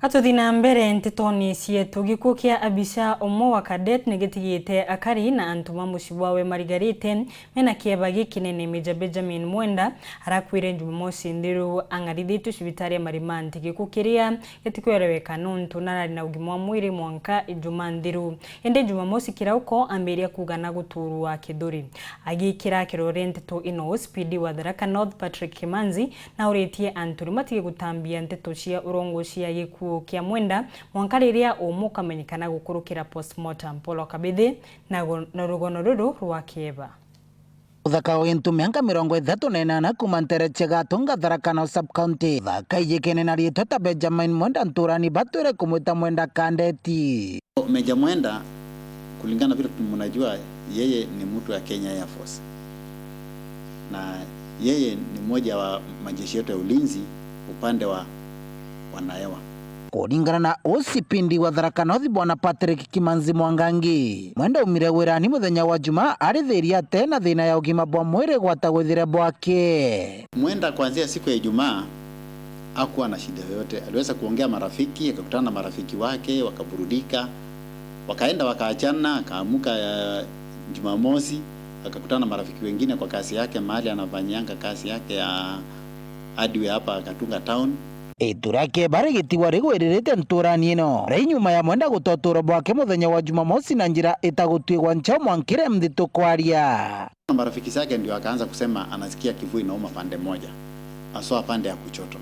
Gatuthi na mbere ntetoni cietu. Gikuo kia abisa umwe wa cadet nigitigite akari na antu ma mucii wawe marigarite mena kieba gikinene. Major Benjamin Mwenda arakuire Jumamosi nthiru ang'arithitwe cibitari ya Marimanti. Gikuo kiria gitikwereweka nontu narari na ugima wa mwiri mwanka Ijuma nthiru, indi Jumamosi kirauko ambiria kuga na guturwa kithuri. Agikira kirore nteto ino, OCPD wa Tharaka North Patrick Kimanzi na uritie antu matige gutambia nteto cia urongo cia gikuo kia Mwenda mwanka riria umu ukamenyekana gukurukira postmortem. Paul Kabithi na rugono ruru rwa kieba. Uthaka wa gintu mianka 38 kuma ntereche Gatunga, Tharaka North sub-county. Thaka ijikene na rietwa ta Benjamin Mwenda, nturani batwire kumwita Mwenda Kandeti. Meja Mwenda, kulingana vile mnajua, yeye ni mtu wa Kenya Air Force na yeye ni mmoja wa majeshi yetu ya ulinzi upande wa wanahewa. Kuringana na OCPD wa Tharaka North Bwana Patrick Kimanzi Mwangangi, Mwenda umire wirani muthenya wa Jumaa arithiria ate na thina ya ugima bwa mwiri gwata gwithire bwake. Mwenda kuanzia siku ya Ijumaa hakuwa na shida yoyote, aliweza kuongea marafiki, akakutana na marafiki wake wakaburudika, wakaenda wakaachana, akaamuka Jumamosi akakutana na marafiki wengine kwa kazi yake mahali anafanyanga kazi yake ya hardware hapa Gatunga town. Itura kieba rigĩtigwa rĩgwĩrĩrĩte ntũrani ĩno rĩ nyuma ya Mwenda gũtotũro bwake mũthenya wa Jumamosi na njĩra ĩtagũtuĩgwa ncha mwankire mthitũ kwaria. Marafiki zake ndio akaanza kusema anasikia kifua inauma pande moja, haswa pande ya kuchoto.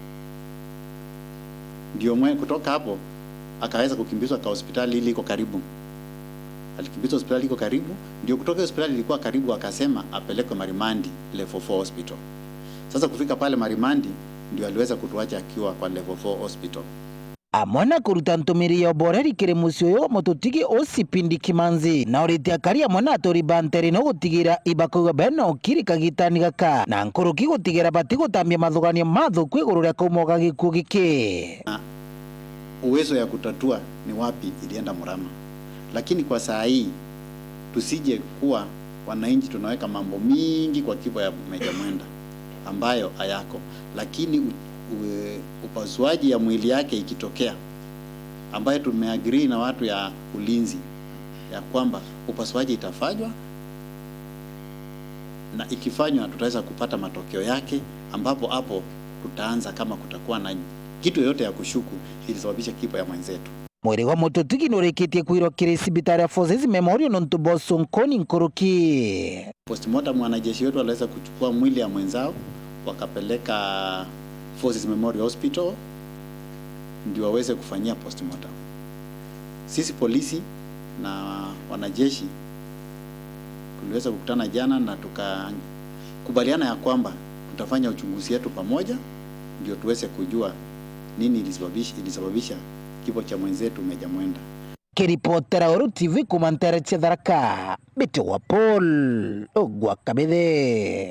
Ndio mwe kutoka hapo akaweza kukimbizwa kwa hospitali ile iko karibu. Alikimbizwa hospitali iko karibu, ndio kutoka hospitali ilikuwa karibu akasema apelekwe Marimandi Level 4 Hospital. Sasa kufika pale Marimandi ndio aliweza kutuacha akiwa kwa Level 4 Hospital. Amwe na kuruta ntumiri ya uboreri kiri mucii uyu wa mututigi OCPD Kimanzi na uritie akari amwe na aturi ba ntere no gutigira ibakuiga bena ukiri kagitani gaka na nkuruki gutigira bati gutambia mathuganio mathuku iguru ria kumoga gikuo giki. Na uwezo ya kutatua ni wapi ilienda murama, lakini kwa saa hii tusije kuwa wananchi tunaweka mambo mingi kwa kifo ya Meja Mwenda ambayo hayako, lakini upasuaji ya mwili yake ikitokea, ambayo tumeagree na watu ya ulinzi ya kwamba upasuaji itafanywa, na ikifanywa tutaweza kupata matokeo yake, ambapo hapo tutaanza kama kutakuwa na kitu yoyote ya kushuku ilisababisha kifo ya mwenzetu. Mwiri wa mututigi nurikitie kwirwo kiri cibitari ya Forces Memorial nontu boso nkoni nkuruki. Postmortem wanajeshi wetu waliweza kuchukua mwili ya mwenzao wakapeleka Forces Memorial Hospital ndio waweze kufanyia postmortem. Sisi polisi na wanajeshi tuliweza kukutana jana na tukakubaliana ya kwamba tutafanya uchunguzi yetu pamoja ndio tuweze kujua nini ilisababisha kifo cha mwenzetu Meja Mwenda. Kiripotera Uru TV kuma ntere cia Tharaka, Bitũ wa Paul Ogwa Kabithe.